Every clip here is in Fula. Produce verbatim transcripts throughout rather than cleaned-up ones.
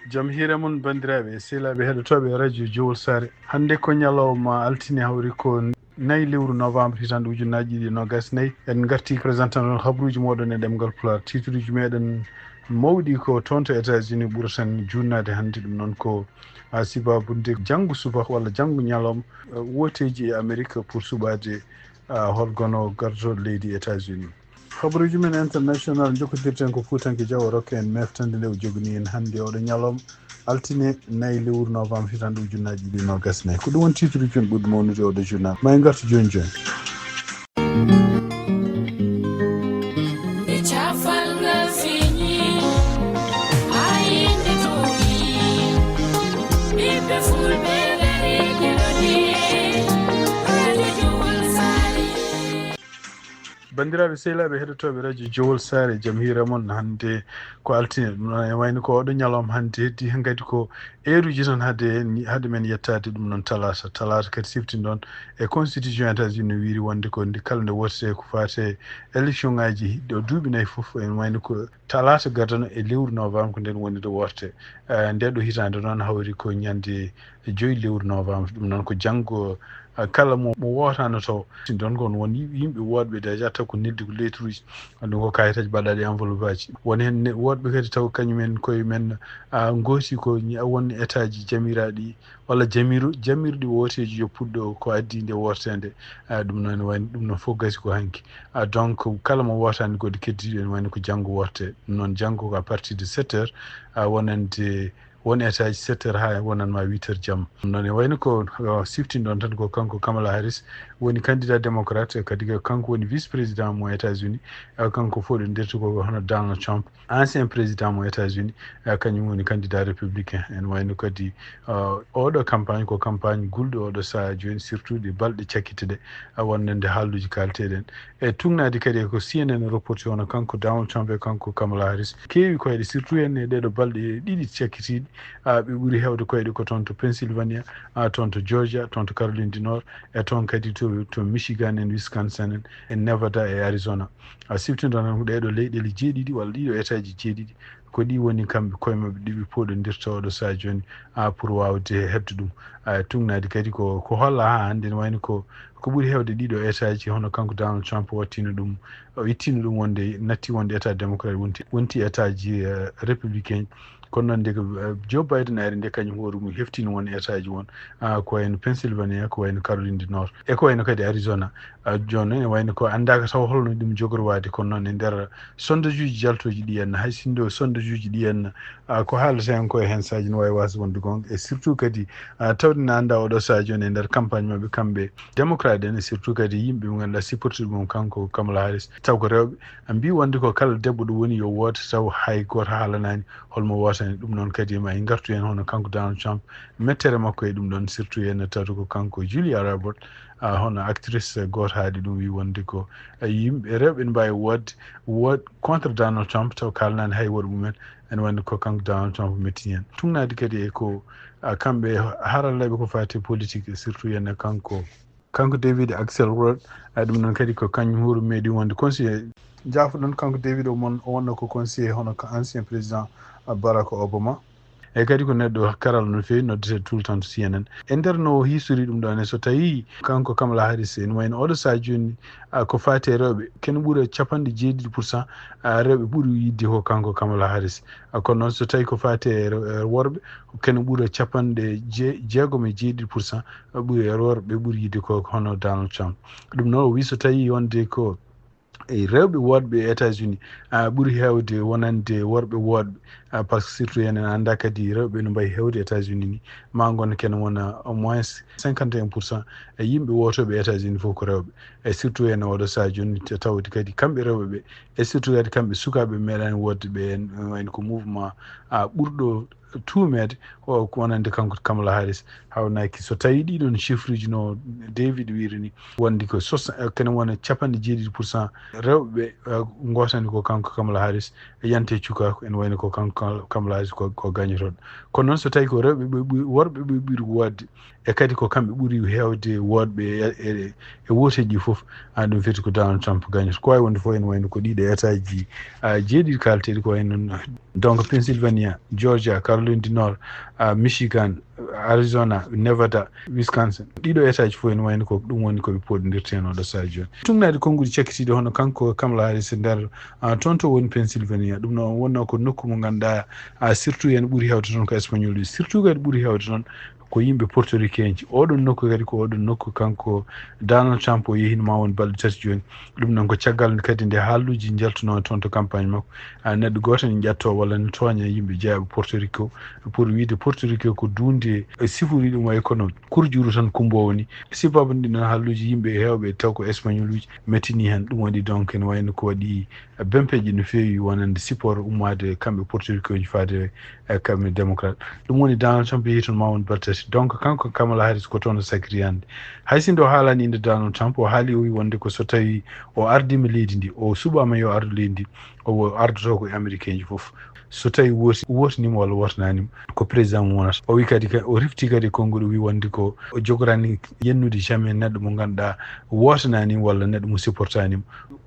Jam hiire mon, banndiraaɓe e sehilaaɓe heɗotooɓe radio Jowol Saare. Hannde ko ñalawma altine, hawri ko nayi lewru novembre, hitande ujunnaaji ɗiɗi e noogas nayi. En ngarti présenté noon habruuji mooɗon e ɗemngal Pulaar. Titre uji meɗen mawɗi ko toon to États-Unis ɓurata en juunnaade hannde. Ɗum noon ko, a, sibaabude janngo subaka walla janngo ñalawma, a, wooteeji e Amérique pour suɓaade, a, hol gono gardo leydi États-Unis. Habruuji men international, jokkodirten ko Fuutanke Jaw, o rokka en meftande nde o jogani en hannde oɗo ñalawma altine, nayi lewru novembre, hitande ujunnaaji ɗiɗi e noogas nayi. Ko ɗum woni titre uji men ɓurɗi mawnude oɗo journal. Ma en ngartu jooni jooni. Nde cafal ngal feeñi, haa yimɓe toowi, ɓiɓɓe fulɓe ngari keɗoɗi radio Jowol Saare. Banndiraaɓe sehilaaɓe heɗotooɓe radio Jowol Saare, jam hiire mon. Hannde ko altine, ɗum noon e wayno ko oɗo ñalawma hannde heddi, hankadi ko eeruji tan hade, hade men yettaade. Ɗum noon talaata, talaata kadi siftinɗon e constitution États-Unis no wiiri wonde ko ndi kala nde wootete ko faate élection ngaji ɗo duuɓi nayi fof, en wayno ko talaata gadano e lewru novembre ko nden woni nde wootete. Eh, nde ɗo hitaande noon hawri ko ñande joyi lewru novembre, ɗum noon ko janngo, ah, kala mo, mo wootaano taw. Si ɗon ko won yim-, yimɓe woɗɓe déjà taw ko neldi ko lettre uji, ɗum ko kayitaji baɗɗaɗi enveloppe aji. Won heen ne-, woɗɓe kadi taw kañumen koye men, ah, ngooti ko ñi-, won état ji jamiraaɗi walla jamiru-, jamirɗi wooteeji yo puɗɗo ko addi nde wootende. Ah, ɗum noon wayno ɗum noon fof gasi ko hanki. Ah, donc kala mo wootaani goɗɗo keddiiɗo ene wayno ko janngo woote. Ɗum noon janngo ko à partir de sept heures, ah, wonande won état ji sept heures haa wonan ma huit heures jamma. Ɗum noon e wayno ko, o, siftinɗon tan ko kanko Kamala Harris woni candidat démocrate, kadi ko kanko woni vice président mo États-Unis, e kanko fof ɗo nderti ko hono Donald Trump, ancien président mo États-Unis, e kañum woni candidat républicain. En wayno kadi, o, oɗo campagne ko campagne gulɗo oɗo sahaa jooni, surtout ɗi balɗe cakkite ɗe, a wonande haalluuji kaalteɗen. E tugnaade kadi ko C N N reporti hono kanko Donald Trump e kanko Kamala Harris keewi koyɗe, surtout en e ɗeɗo balɗe ɗiɗi cakkitiiɗi. A, ɓe ɓuri heewde koyɗe ko toon to Pennsylvania, a, toon to Georgia, toon to Caroline du Nord, e toon kadi to, to Michigan en, Wisconsin en, e Nevada e Arizona. A, siftinɗon tan ko ɗeɗo leyɗeele jeeɗiɗi walla ɗiɗo état ji jeeɗiɗi, ko ɗi woni kamɓe koye maɓɓe ɗi ɓe pooɗondirta oɗo sahaa jooni, a, pour waawde heɓde ɗum. A, tugnaade kadi ko, ko holla haa hannde ne wayno ko, ko ɓuri heewde ɗiɗo état ji hono kanko Donald Trump wattino ɗum, o ittino ɗum wonde, natti wonde état démocrate, wonti, wonti état ji, eh, républicain. Kono noon nde ko, eh, Joe Biden ari nde kañum hoore mum heftino won état ji won, ah, ko wayno Pennsylvania, ko wayno Caroline du Nord, e ko wayno kadi Arizona. Ah, jooni noon ene wayno ko anndaaka taw holno ɗum jogorwaade, kono noon e nder sondage uji jaltooji ɗi henna, hay sinno sondage uji ɗi henna, ah, ko haalata heen ko e heen sahaji no waawi waasde wonde goonga, e surtout kadi, ah, tawde ne anndaa oɗo sahaa jooni e nder campagne maɓɓe kamɓe démocrate en, e surtout kadi yimɓe ɓe ngannduɗaa supporter ɗum kanko Kamala Harris, taw ko rewɓe, a mbii wonde ko kala debbo ɗo woni yo woote, taw hay gooto haalanaani holmo wootani. Ɗum noon kadi ma en ngartu heen hono kanko Donald Trump, mettere makko e ɗum ɗoon, surtout heen tawde ko kanko Julia Roberts, ah, hono actrice gooto haaɗi ɗum, wi wonde ko, eh, yimɓe rewɓe ene mbaawi woodde, wood contre Donald Trump, taw kaalanaani hay worɓe mumen. Ene wonde ko kanko Donald Trump mettini heen. Tugnaade kadi e ko, ah, kamɓe haralleeɓe ko faati e politique, surtout heen kanko, kanko David Axelrod, ah, ɗum noon kadi ko kañum hoore meeɗi wonde conseiller, jaafoɗon, kanko David o mon, o wonno ko conseiller hono ko ancien président, ah, Barack Obama. E kadi ko neɗɗo karalla no feewi, noddete tout le temps to C N N. E nder no o histori ɗum ɗo ne, so tawi kanko Kamala Harris ene wayno oɗo sahaa jooni, ah, ko faati e rewɓe, kene ɓura capanɗe jeeɗiɗi pour cent, ah, rewɓe ɓuri yidde ko kanko Kamala Harris. Ah, kono noon so tawi ko faati e re-, e worɓe, kene ɓura capanɗe je-, jeegom e jeeɗiɗi pour cent, ah, ɓuri e worɓe ɓuri yidde ko hono Donald Trump. Ɗum noon o wi so tawi wonde ko e rewɓe woodɓe e États-Unis, ah, ɓuri heewde wonande worɓe woodɓe, ah, par ce que surtout enen annda kadi rewɓe no mbayi heewde États-Unis ni, ma ngon ken wona au moins cinquante et un pour cent e yimɓe wootooɓe États-Unis fof ko rewɓe. E surtout en oɗo sahaa jooni, te tawde kadi kamɓe rewɓe ɓe, e surtout kadi kamɓe sukaaɓe meeɗaani woodde ɓe en, wayno ko mouvement, ah, ɓurɗo tuumeede o ko wonande kanko Kamala Harris. Hawnaaki so tawi ɗiɗon chiffre uji no David wiiri ni, wondi ko soixante, eh, kene wona capanɗe jeeɗiɗi pour cent rewɓe, eh, ngootani ko kanko Kamala Harris, e yante cukaaku ene wayno ko kanko Kamala Harris ko, ko gañotooɗo. Kono noon so tawi ko rewɓe ɓe ɓuri, worɓe ɓe ɓuri woodde, e kadi ko kamɓe ɓuri heewde woodɓe e, e, e wooteeji fof, a, ɗum firti ko Donald Trump gañata. Ko waawi wonde fof ene wayno ko ɗiɗo état ji, a, jeeɗiɗi kaalteeɗi ko wayno donc Pennsylvania, Georgia, Caroline du Nord, a Michigan, Arizona, Nevada, Wisconsin. Ɗiɗo état ji fof ene wayno ko ɗum woni ko ɓe pooɗondirta heen oɗo sahaa jooni. Tungnaade konnguɗi cakkitiiɗi hono kanko Kamala Harris e nder, a, toon to woni Pennsylvania. Ɗum noon wonnoo ko nokku mo ngannduɗaa, a, surtout en ɓuri heewde toon ko Espagnol, surtout kadi ɓuri heewde toon ko yimɓe portoricain ji. Oɗon nokku kadi ko oɗon nokku kanko Donald Trump o yehiino ma won balɗe tati jooni. Ɗum noon ko caggal nde kadi nde haalluuji njaltunoo toon to campagne makko. A, neɗɗo gooto ne ƴattoo walla ne tooña yimɓe jeyaaɓe Porto Rico pour wiyde Porto Rico ko duunde e sifori ɗum wayi kono kurjuru tan kumboowo ni. Sifaɓe ɗin noon haalluuji yimɓe heewɓe taw ko Espagnoluuji mettini heen. Ɗum waɗi donc ene wayno ko waɗi bempeeje no feewi wonande support ummaade kamɓe Porto Rico ji faade e kamɓe démocrate. Ɗum woni Donald Trump yehi toon ma won balɗe tati. Donc kanko Kamala Harris ko toon o sakiri hannde. Hay si nde o haalani innde Donald Trump, o haali o wi wonde ko so tawi o ardiima leydi ndi, o suɓaama yo ardu leydi ndi, o ardoto ko e Américain ji fof. So tawi wooti, wootaniima walla wootanaaniima, ko président mum wonata. O wi kadi, ka-, o refti kadi e konngol, o wi wonde ko o jogoraani yennude jamais neɗɗo mo ngannduɗaa wootanaani walla neɗɗo mo supportaani mo.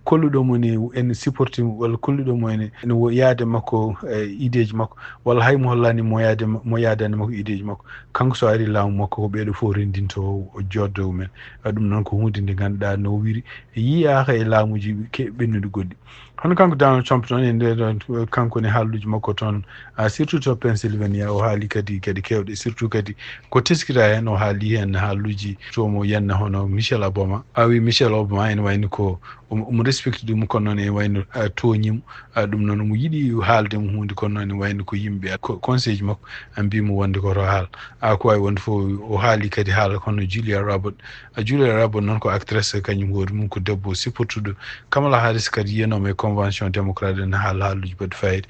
Kolluɗo mo ne en supporti mo, walla kolluɗo mo ene, ene wo-, yaade makko, e ideeji makko, walla hay mo hollaani mo yaade ma-, mo yaadaani makko ideeji makko. Kanko so ari laamu makko, ko ɓeeɗo fof renndinto o, o jooddo e mumen. A, ɗum noon ko huunde nde ngannduɗaa no wiri yiyaaka e laamuuji ke-, ɓennuɗi goɗɗi. Hono kanko Donald Trump noon e nder ɗon, kanko ne haalluuji makko toon, a, surtout to Pennsylvania, o haali kadi geɗe keewɗe, surtout kadi ko teskita heen, o haali heen haalluuji to mo yenna hono Michelle Obama. A wi Michelle Obama ene wayno ko omo, omo respecti ɗum, kono noon ene wayno, a, tooñii mo. A, ɗum noon omo yiɗi haalde mo huunde, kono noon ene wayno ko yimɓe, ko conseil ji makko, a, mbii mo wonde ko to haal. A, ko wayi wonde fof, o haali kadi haala hono Julia Roberts. A, Julia Roberts noon ko actrice, kañum hoore mum ko debbo sipportuɗo Kamala Harris, kadi yiyanooma e convention démocrate, ene haala haalluuji baɗɗi faayiida.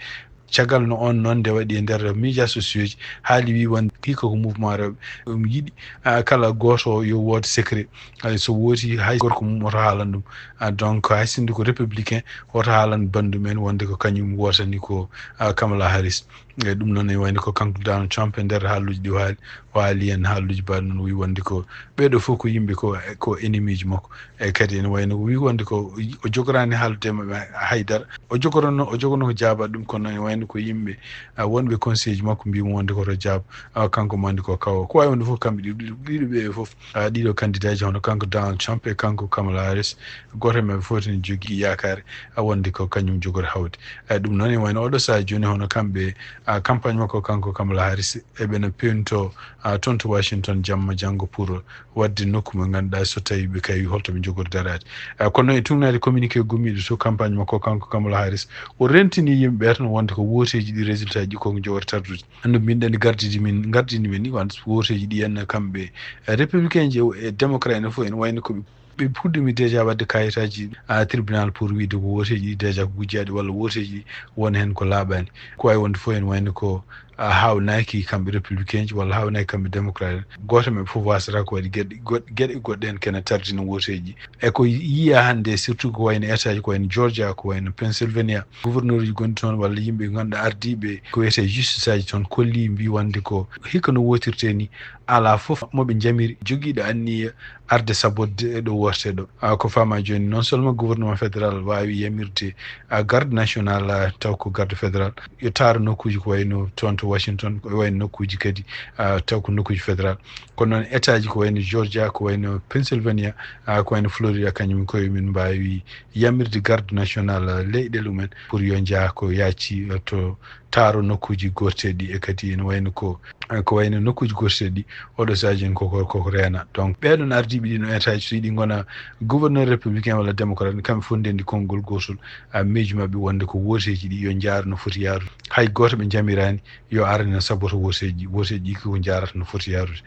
Caggal no oon noon nde waɗi e nder médias sociaux ji, haali wi wonde hikka ko mouvement rewɓe. Omo yiɗi, a, kala gooto yo wood secret. Ay, so wooti hay gorko mum oto haalan ɗum. A, donc hay sinno ko républicain, oto haalan banndum en wonde ko kañum wootani ko, a, Kamala Harris. E ɗum noon ene wayno ko kanko Donald Trump e nder haalluuji ɗi o haali, o haali heen haalluuji baɗɗi noon, o wi wonde ko ɓeeɗo fof ko yimɓe ko, ko ennemi ji makko. E kadi ene wayno o wi wonde ko o jogoraani haaldude e maɓɓe haydara. O jogoronno, o jogonno ko jaabaade ɗum, kono ene wayno ko yimɓe, a, wonɓe conseil ji makko mbii mo wonde ko to jaab, a, kanko mo anndi ko kawo. Ko wayi wonde fof kamɓe ɗiɗo, ɗiɗo ɓe fof, a, ɗiɗo candidat ji hono kanko Donald Trump e kanko Kamala Harris, gooto e maɓɓe fof ene jogii yaakaare, a, wonde ko kañum jogori hawde. A, ɗum noon ene wayno oɗo sahaa jooni hono kamɓe, a, campagne makko kanko Kamala Harris, eɓe no pewnto, a, toon to Washington jamma janngo pour waɗde nokku mo ngannduɗaa so tawi ɓe kawi holto ɓe njogori daraade. A, kono e tungnaade communiqué gummiiɗo to campagne makko kanko Kamala Harris, o rentini yimɓe ɓe tan wonde ko wooteeji ɗi résultat ji ko jogori tardude. Anndo min ɗen gardidi min, gardini min ni wonde wooteeji ɗi henna kamɓe, e républicain ji e démocrate en fof ene wayno ko ɓe ɓe puɗɗimi déjà waɗde kayitaaji, a, tribunal pour wiide ko wooteeji ɗi déjà ko gujjaaɗi walla wooteeji ɗi won heen ko laaɓaani. Ko wayi wonde fof ene wayno ko, a, haawnaaki kamɓe républicain ji walla haawnaaki kamɓe démocrate. Gooto e maɓɓe fof waasata ko waɗi geɗe goɗ-, geɗe goɗɗe heen kene tardina wooteeji. E ko yiyaa hannde surtout ko wayno état ji ko wayno Georgia, ko wayno Pennsylvania. Gouverneur uji gonɗi toon walla yimɓe ngannduɗaa ardiiɓe ko wiyetee justice aji toon kolli mbii wonde ko hikka no wootirtee ni alaa fof mo ɓe njamiri jogiiɗo anniya arde sabote e ɗo woote ɗo. A, ko faama jooni, non seulement gouvernement fédéral waawi yamirde, a, garde national, a, taw ko garde fédéral, yo taaro nokkuuji ko wayno toon to Washington, ko wayno nokkuuji kadi, a, taw ko nokkuuji fédéral. Kono noon état ji ko wayno Georgia, ko wayno Pennsylvania, a, ko wayno Florida, kañum koye min mbaawi yamirde garde national, a, leyɗe lumen pour yo njaha ko yaaci, a, to taaro nokkuuji gooteeɗi e kadi ene wayno ko, ko wayno nokkuuji gooteeɗi oɗo sahaa jooni koko, koko reena. Donc ɓeeɗon ardiiɓe ɗiɗon état ji, so yiɗi ngona gouverneur républicain walla démocrate, kamɓe fof ndenndi konngol gootol, a, miijo maɓɓe wonde ko wooteeji ɗi yo njaar no foti yaarude. Hay gooto ɓe njamiraani yo ar no saboto wooteeji, wooteeji ɗi ko njaarata no foti yaarude.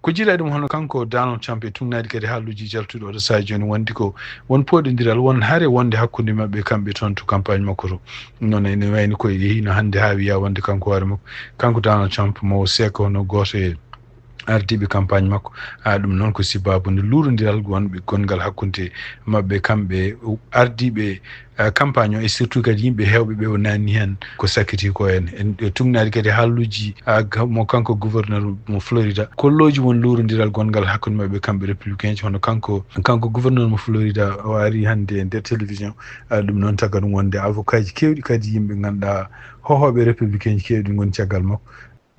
Ko jiilaɗi ɗum hono kanko Donald Trump e tungnaade kadi haalluuji jaltuɗi oɗo sahaa jooni wonde ko won pooɗondiral, won hare wonde hakkunde maɓɓe kamɓe toon to campagne makko to. Noon ene wayno ko yehiino hannde haa wiyaa wonde kanko hoore makko, kanko Donald Trump mo o seeka hono gooto e ardiiɓe campagne makko. A, ɗum noon ko sibaabu nde luurondiral wonɓe gonngal hakkunde maɓɓe kamɓe ardiiɓe, a, campagne o e surtout kadi yimɓe heewɓe ɓe o naanni heen ko sakkiti ko en. En, e tungnaade kadi haalluuji, a, ga-, mo kanko gouverneur mo Florida, kollooji won luurondiral gonngal hakkunde maɓɓe kamɓe républicain ji. Hono kanko, kanko gouverneur mo Florida o ari hannde e nder télévision, a, ɗum noon taga ɗum wonde avocat ji keewɗi kadi yimɓe ngannduɗaa hohooɓe républicain ji keewɗi ngoni caggal makko.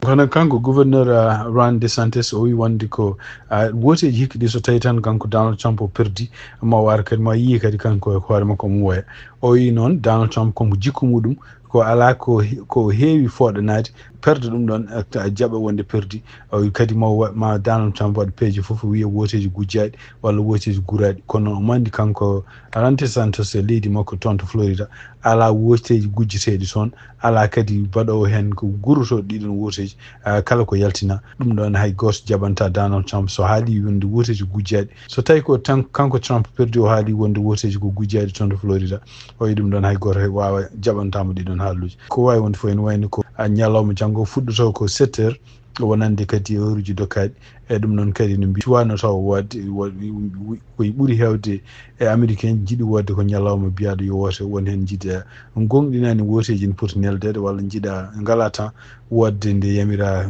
Kono kanko gouverneur, ah, Ron DeSantis, o wi wonde ko, ah, wooteeji hikka ɗi, so tawi tan kanko Donald Trump o perdi, ma o ar kadi, ma yiye kadi kanko e hoore makko omo woya. O wi noon Donald Trump, komo jikku muɗum, ko alaa ko he-, ko heewi fooɗanaade, perda ɗum ɗoon, eh, ta-, jaɓa wonde perdi. O wi kadi ma wa-, ma Donald Trump waɗ peeje fof, wiya wooteeji gujjaaɗi walla wooteeji guraaɗi. Kono o mandi kanko Ron DeSantis e leydi makko toon to Florida, alaa wooteeji gujjeteeɗi toon, alaa kadi baɗoowo heen ko gurotooɗo ɗiɗon wooteeji, ah, kala ko yaltina. Ɗum ɗoon hay gooto jaɓanta Donald Trump so haali wonde wooteeji gujjaaɗi. So tawi ko tan kanko Trump perdi, o haali wonde wooteeji ko gujjaaɗi toon to Florida, o wi ɗum ɗoon hay gooto hay waawa jaɓantaamo ɗiɗon haaluuji. Ko waawi wonde fof ene wayno ko, ah, ñalawma janngo fuɗɗotoo ko sept heures, wonande kadi e hooruuji dokkaaɗi. E ɗum noon kadi no mbi-, cuwaano taw waɗde, wa-, wi-, wi-, koye ɓuri heewde e Américain jiɗi waɗde ko ñalawma biyaaɗo yo woote, won heen njiɗa gonɗinaani wooteeji ne poti neldeede walla njiɗa ngalaa tan waɗde nde yamiraa,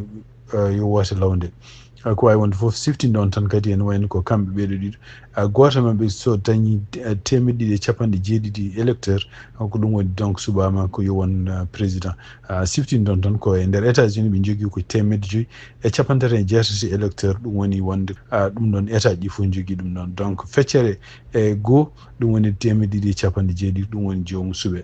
eh, yo woote law nde. Eh, ko waawi wonde fof, siftinɗon tan kadi ene wayno ko kamɓe ɓeeɗo ɗiɗo. Eh, gooto maɓɓe so dañi, eh, teemedde ɗiɗi e capanɗe jeeɗiɗi électeur, ko ɗum woni donc suɓaama ko yo won, eh, président. Eh, siftinɗon tan ko e nder États-Unis ɓe njogii ko teemedde joyi e capanɗe tati e jeetati électeur, ɗum woni wonde, ah, ɗum ɗoon état ji fof njogii ɗum ɗoon. Donc, feccere e goo, ɗum woni teemedde ɗiɗi e capanɗe jeeɗiɗi, ɗum woni joomu suɓe.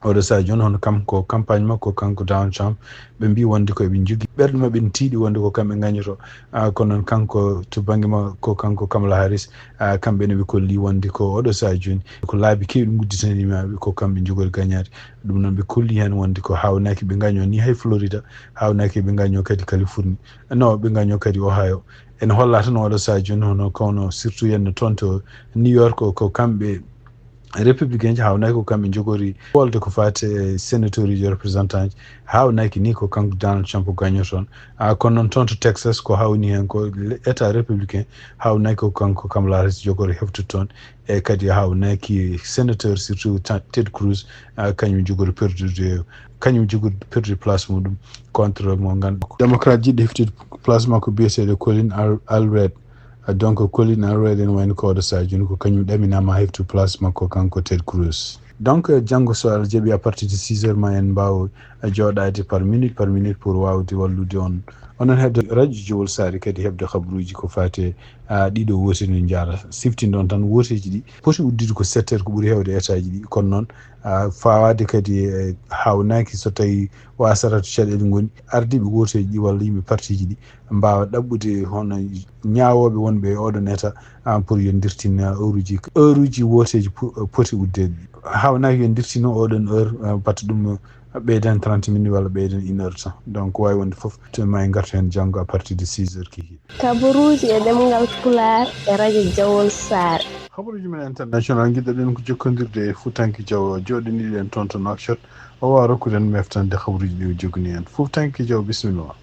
Oɗo sahaa jooni, hono kam ko campagne makko, kanko Donald Trump, ɓe mbii wonde ko eɓe njogii ɓerɗe maɓɓe ne tiiɗi wonde ko kamɓe ngañoto. Ah, kono noon kanko to bannge makko, kanko Kamala Harris, ah, kamɓe ne ɓe kolli wonde ko oɗo sahaa jooni, ko laabi keewɗi ngudditanii maɓɓe, ko kamɓe njogori gañaade. Ɗum noon ɓe kolli heen wonde ko haawnaaki ɓe ngaño ni hay Florida, haawnaaki ɓe ngaño kadi Californie, no ɓe ngaño kadi Ohio. Ene holla tan oɗo sahaa jooni hono kono surtout henno toon to New York ko, ko kamɓe républicain ji, haawnaaki ko kamɓe njogori wolde ko faati e sénateur uji, représentant ji, haawnaaki ni ko kanko Donald Trump gaño toon. Ah, kono noon toon to Texas ko hawni heen ko le-, état républicain, haawnaaki ko kanko Kamala Harris jogori heftude toon. E kadi haawnaaki sénateur surtout ta-, Ted Cruz, ah, kañum jogori perdude, kañum jogori perdude place muɗum contre mo ngannduɗaa démocrate jiɗɗo heftude place makko biyeteeɗo Colin Al-, Allred. Ah, donc Colin Allred ene wayno ko oɗo sahaa jooni ko kañum ɗaminaama heftu place makko kanko Ted Cruz. Donc, eh, janngo so Allah jaɓi à partir de six heures ma en mbaaw, eh, jooɗaade par minute, par minute pour waawde wallude on. Onon heɗɗo radio Jowol Saare kadi heɓde kabaruuji ko faati, ah, ɗiɗo woote no njaara. Siftinɗon tan wooteeji ɗi poti uddude ko sept heures ko ɓuri heewde état ji ɗi. Kono noon, ah, fawaade kadi e haawnaaki so tawi o asara to caɗeele ngoni, ardiiɓe wooteeji ɗi walla yimɓe parti ji ɗi mbaawa ɗaɓɓude hono ñaawooɓe wonɓe e oɗon état, ah, pour yo ndirtin, ah, heure uji, heure uji wooteeji po-, poti uddeede. Haawnaaki yo ndirtin oɗon heure, ah, batte ɗum ɓeyden trente minutes walla ɓeyden une heure de temps. Donc, waawi wonde fof, to ma en ngartu heen janngo à partir de six heures kikiiɗe. Kabaruuji e ɗemngal Pulaar e radio Jawol Saare. Kabaruuji men international, njiɗɗo-ɗen ko jokkondirde e Fuutanke Jaw, jooɗiniiɗo en toon to Nouakchott. O waawa rokkude en meftande kabaruuji ɗi o joganii en. Fuutanke Jaw, bisimilla ma.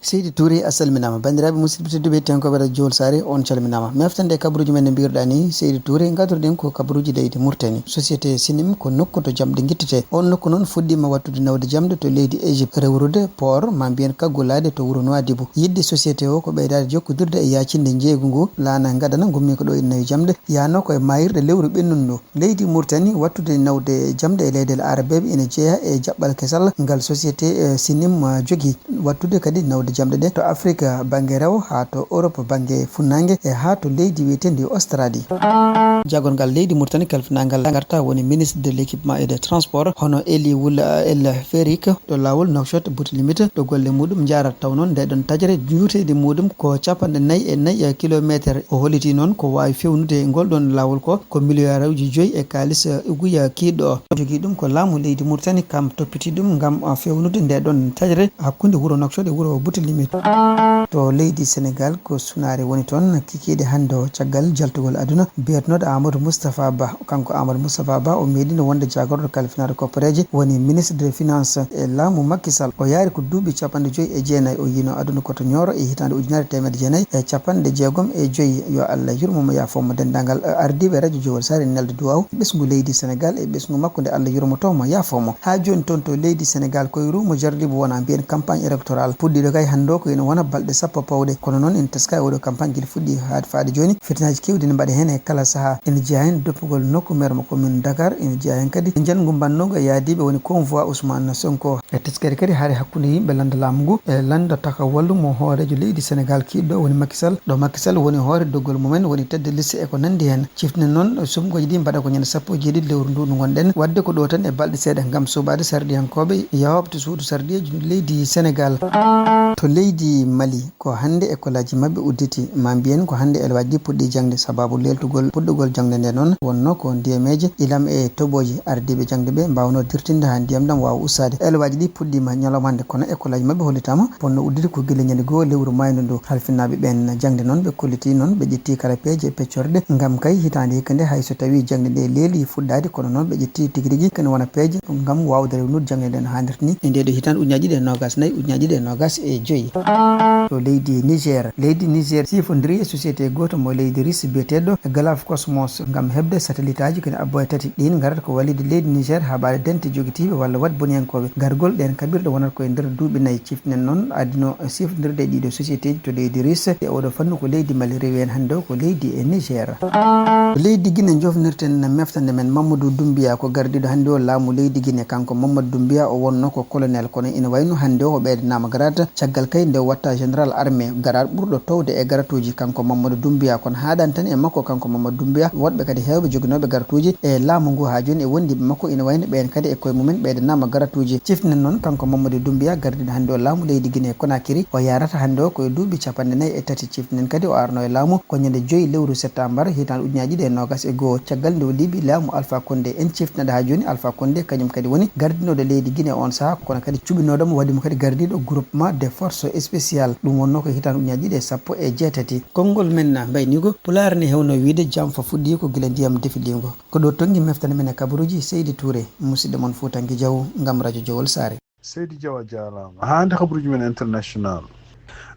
Seydi Touré, a salminaama. Banndiraaɓe musidɓe tedduɓe, teŋkooɓe radio Jowol Saare, on calminaama. Meftande e kabaruuji men no mbiruɗaa ni, Seydi Touré, ngadduɗen ko kabaruuji leydi Mauritanie. Société Sinim ko nokku to jamɗe ngittete. On nokku noon fuɗɗiima waɗtude nawde jamɗe to leydi Égypte, rewrude port, ma mbiyen kaggulaade to wuro Nouadhibou. Yiɗde société o ko ɓeydaade jokkodirde e yaacinde njeeygu ngu laana ngadana ngummiiko ɗo ina nawi jamɗe, yahnoo ko e maayirɗe lewru ɓennundu. Leydi Mauritanie waɗtude nawde jamɗe e leyɗeele Arabeeɓe ina jeyaa e jaɓɓal kesal ngal société, eh, Sinim, eh, jogii. Waɗtude kadi nawde jamɗe ɗe to Afrik, eh, bannge rewo, haa to Europe bannge funnaange, e haa to leydi wiyeteendi Australie. Jaagorgal leydi Mauritanie kalfinaangal ngarta woni ministre de l'équipement et des transports, hono Eli Wul, eh, El Ferik, ɗo laawol Nouakchott Boutilimit, ɗo golle muɗum njaarata. Taw noon nde ɗon taƴre njuuteede muɗum ko capanɗe nayi e nayi kilomeeter. O hollitii noon ko waawi fewnude ngol ɗon laawol ko, ko miliyaaruuji joyi e kaalis, eh, uguya kiiɗɗo. Jogii ɗum ko laamu leydi Mauritanie kam toppitii ɗum ngam, ah, fewnude nde ɗon taƴre hakkunde wuro Nouakchott e wuro Boutilimit. To leydi Senegaal ko sunaare woni toon kikiiɗe hannde o caggal jaltugol aduna biyetenooɗo Amadou Moustapha Ba. Kanko Amadou Moustapha Ba o meeɗino wonde jaagorɗo kalfinaaɗo koppareeje woni ministre des finances e laamu Macky Sall. O yaari ko duuɓi capanɗe joyi e jeenayi. O yiino aduna ko to Nioro e hitaande ujunere teemedde jeenayi e capanɗe jeegom e joyi. Yo Allah yurmo mo, yaafo mo. Denndaangal, eh, ardiiɓe radio Jowol Saare nelda duwaaw ɓesngu leydi Senegaal e ɓesngu makko nde Allah yurmoto mo, yaafo mo. Haa jooni toon to leydi Senegaal koye ruumo jarlibo wona mbiyen campagne électorale puɗɗiiɗo kay E hannde o ko ina wona balɗe sappo pawɗe, kono noon ina teska e oɗo campagne gila fuɗɗi haa faade jooni. Fitinaaji keewɗi ina mbaɗa heen e kala sahaa. Ina jeyaa heen doppugol nokku maire mo commune Dakar, ina jeyaa heen kadi e njanngu mbannoogu e yahdiiɓe woni convoi Ousmane Sonko. E teskere kadi hari hakkunde yimɓe lannda laamu ngu e lannda takawallu mo hooreejo leydi Senegal kiiɗɗo woni Macky Sall. Ɗo Macky Sall woni hoore doggol mumen woni tête de liste e ko nanndi heen. Ciften noon, sumgooji ɗi mbaɗa ko ñande sappo e jeeɗiɗi lewru ndu ndu ngonɗen. Waɗde ko ɗo tan e balɗe seeɗa ngam suɓaade sarɗiyankooɓe yahooɓe to suudu sarɗiyeeji leydi Senegal. To leydi Mali, ko hannde ekkolaaji maɓɓe udditi. Ma mbiyen ko hannde elwaaji ɗi puɗɗi jaŋde. Sabaabu leeltugol puɗɗugol jaŋde nde noon wonnoo ko ndiyameeje, ilam e toɓooji. Ardiiɓe jaŋde ɓe mbaawnoo dirtinde haa ndiyam ɗam waawa ustaade. Elwaaji ɗi puɗɗiima ñalawma hannde, kono ekkolaaji maɓɓe hollitaama ponno udditi ko gila ñande goo lewru maayndu ndu. Halfinnaaɓe ɓeen jaŋde noon, ɓe kolliti noon, ɓe ƴetti kala peeje e peccorɗe ngam kay hitaande hikka nde, hay so tawii jaŋde nde leeli fuɗɗaade, kono noon ɓe ƴetti tigi rigi kene wona peeje ngam waawde rewnude jaŋde nde no haanirta ni. E ndee ɗoo hitaande ujunaaji ɗiɗi e noogaas e nayi, ujunaaji ɗiɗi e noogaas e joyi. To leydi Niger, leydi Niger sifondiri e société gooto mo leydi Russie biyeteeɗo Galaf Cosmos ngam heɓde satellitaaji kene abbo e tati. Ɗiin ngarata ko wallitde leydi Niger haa ɓaade dente jogitiiɓe walla waɗ boniyankooɓe. Gargol ɗeen kaɓirɗe wonata ko e nder duuɓi nayi. Ciften noon adino sifondirde e ɗiɗo sociétéji to leydi Russie. E oɗo fannu ko leydi Mali, rewi heen hannde o ko leydi e Niger. Leydi Guinée jofnirten meftande men Mamadou Doumbouya, ko gardiiɗo hannde o laamu leydi Guinée. Kanko Mamadou Doumbouya o wonno ko colonel, kono ina wayno hannde o o ɓeydanaama grade caggal kay nde o watta général armée, grade ɓurɗo towde e gradeuji. Kanko Mamadou Doumbouya, kono haaɗaani tan e makko kanko Mamadou Doumbouya, woɗɓe kadi heewɓe joginooɓe gradeuji e laamu ngu haa jooni e wondiiɓe makko ina wayno ɓeen kadi e koye mumen ɓeydanaama gradeuji. Ciften noon kanko Mamadou Doumbouya, gardiiɗo hannde o laamu leydi Guinée Conakry, o yahrata hannde o ko e duuɓi capanɗe nayi e tati. Ciften kadi o arno e laamu ko ñande joyi lewru septembre hitaande ujunaaji ɗiɗi e noogaas e goo, caggal nde o liɓi laamu Alpha Condé. En ciftinat haa jooni Alpha Condé kañum kadi woni gardinooɗo leydi Guinée oon sahaa, kono kadi cuɓinooɗo mo, waɗi mo kadi gardiiɗo groupement de force spéciale. Ɗum wonnoo ko hitaande ujunaaji ɗiɗi e sappo e jeetati. Konngol men na mbayniigo, Pulaar ne heewno wiyde jamfa fuɗɗii ko gila ndiyam defiliingo. Ko ɗo tonngi meftande men e kabaruuji Seydi Touré, musidɗo mon Fuutanke Jaw, ngam rajo Jowol Saare. Seydi Jaw, a jaaraama. Haa hannde kabaruuji men international.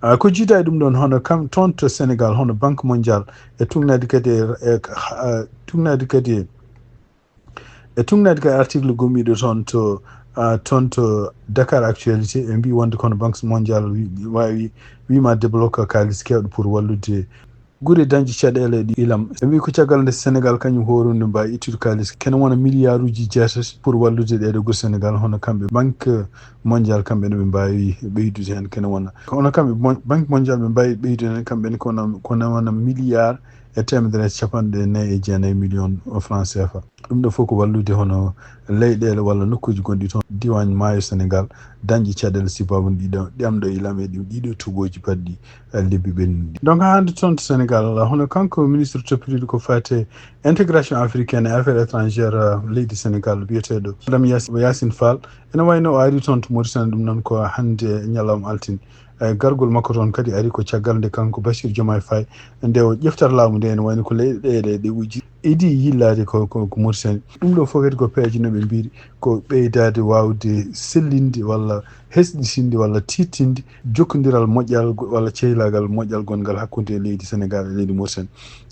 Ah, ko jiida e ɗum ɗoon, hono kam toon to Senegal, hono Banque Mondiale e tugnaade kadi e, e, ah, tugnaade kadi e, e tugnaade kadi article gomɗiiɗo toon to, ah, toon to Dakar Actualité, ɓe mbii wonde kono Banque Mondiale wi-, waawi wiima débloque kaalis keewɗo pour wallude gure dañde caɗeele ɗi ilam. Ɓe mbii ko caggal nde Senegal kañum hoore mum ne mbaawi ittude kaalis kene wona miliyaaruuji jeetati pour wallude ɗeeɗo gure Senegal, hono kamɓe Banque Mondiale, kamɓe ne ɓe mbaawi ɓeydude heen kene wona. Kono kamɓe mon-, Banque Mondiale ɓe mbaawi ɓeydude heen kamɓe ne kono, kono wona miliyaar e teemedere e capanɗe nayi e jeenayi million francs C F A. Ɗum ɗo fof ko wallude hono leyɗeele walla nokkuuji gonɗi toon diiwaan maayo Senegal dañde caɗeele sibaabu ɗiɗo ɗiamɗo ilam e ɗi-, ɗiɗo toɓooji baɗɗi, eh, lebbi ɓennuɗi. Donc, haa hannde toon to Senegal, hono kanko ministre toppitiiɗo ko faati e intégration africaine et affaires étrangères, eh, leydi Senegal, biyeteeɗo Madame Yas-, Yacine Fall, ene wayno o ari toon to Mauritanie, ɗum noon ko hannde ñalawma altine. Eh, gargol makko toon kadi ari ko caggal nde kanko Bassirou Diomaye Faye, nde o ƴeftata laamu nde, ene wayno ko leyɗeele ɗe uji idi yillaade ko, ko, ko Mauritanie. Ɗum ɗo fof kadi ko peeje no ɓe mbiiri ko ɓeydaade waawde sellinde walla hesɗitinde walla tiiɗtinde jokkondiral moƴƴal go-, walla cehlaagal moƴƴal gonngal hakkunde leydi Senegal e leydi Mauritanie.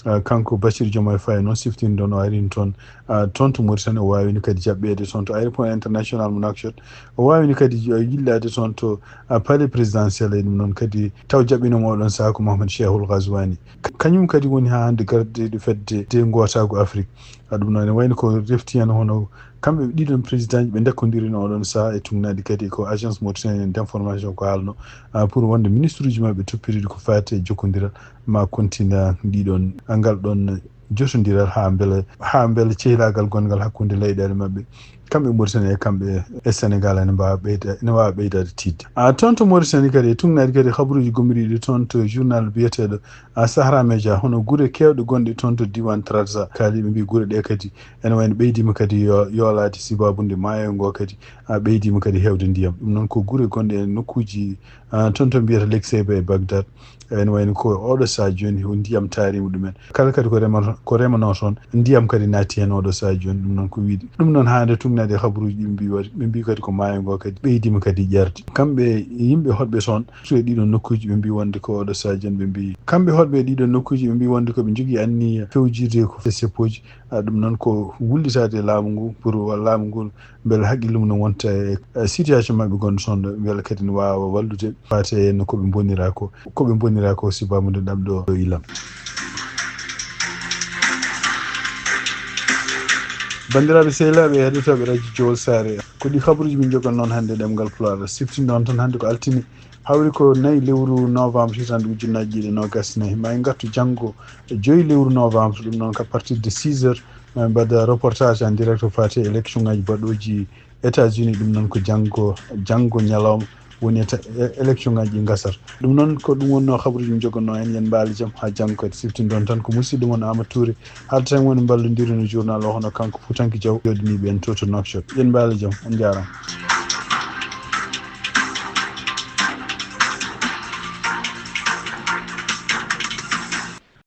Ah, kanko Bassirou Diomaye Faye noon siftinɗon o arini toon, ah, toon to Mauritanie, o waawino kadi jaɓɓeede toon to aéroport international mo Nouakchott. O waawino kadi yillaade toon to, ah, palais présidentiel e ɗum noon kadi taw jaɓɓinomo oɗon sahaa ko Mohamed Cheikhul Ghazouani. Ka-, kañum kadi woni haa hannde gardiiɗo fedde de ngootaagu Afrique. Ah, ɗum noon ene wayno ko refti heen hono kamɓe ɗiɗon président ji ɓe ndekkondirino oɗon sahaa e tugnaade kadi ko agence mauritanienne d'information ko haalno, ah, pour wonde ministre uji maɓɓe toppitiiɗi ko faati e jokkondiral ma kontina ɗiɗon, ngal ɗon jotondiral haa mbele, haa mbele cehlaagal gonngal hakkunde leyɗeele maɓɓe, kamɓe Mauritanie e kamɓe e Senegal ene mbaawa ɓeyda-, ene waawa ɓeydaade tiiɗde. Ah, toon to Mauritanie kadi e tugnaade kadi kabaruuji gomɗiiɗi toon to journal biyeteeɗo, ah, Sahara Média, hono gure keewɗe gonɗe toon to diiwaan Trarza, kaali ɓe mbii gure ɗe kadi ene wayno ɓeydiima kadi yo-, yoolaade sibaabu nde maayo ngo kadi, ah, ɓeydiima kadi heewde ndiyam. Ɗum noon ko gure gonɗe e nokkuuji, ah, toon to mbiyata Lekseyba e Bagdad. Ene wayno ko oɗo sahaa jooni ko ndiyam taariima ɗumen. Kala kadi ko rema-, ko remanoo toon, ndiyam kadi naati heen oɗo sahaa jooni. Ɗum noon ko wiyde. Ɗum noon haa nde tun Naade habaruuji ɗi ɓe mbi waɗi, ɓe mbi kadi ko maayo ngo kadi ɓeydima kadi ƴeerde. Kamɓe yimɓe hoɗɓe toon, surtout e ɗiɗo nokkuuji, ɓe mbi wonde ko oɗo Sadio en, ɓe mbi kamɓe hoɗɓe e ɗiɗo nokkuuji, ɓe mbi wonde ko ɓe njogii anniya fewjirde ko seppoji. Ah, ɗum noon ko wullitaade e laamu ngu pour laamu ngu mbele haqqille mum no wonta e, e situation maɓɓe gonɗo toon ɗo, mbele kadi ne waawa wallude faate e no ko ɓe mbonira ko, ko ɓe mbonira ko sibaamu nde ɗam ɗo ilam. Banndiraaɓe sehilaaɓe e heɗotooɓe Radio Jowol Saare, ko ɗi habaruuji min njogan noon hannde e ɗemngal Pulaar. Siftindo on tan hannde ko altine, hawri ko nayi lewru novembre hitande ujunnaaji ɗiɗi e noogas e nayi. Ma en ngartu janngo e joyi lewru novembre, ɗum noon à partir de six heures, ma en mbaɗa reportage en direct ko faati e élection ngaji baɗooji États-Unis, ɗum noon ko janngo, janngo ñalawma woni éta-, e-, élection ngaji ɗi ngasata. Ɗum noon ko ɗum wonnoo habaruuji min njogannoo en, yen mbaali jam haa janngo kadi. Siftindon tan ko musidɗo mon Amadou Touré, haalta en woni mballondiruno journal o, hono kanko Fuutanke Diaw, jooɗiniiɓe en to, to Nouakchott. Yen mbaali jam, on njaaraama.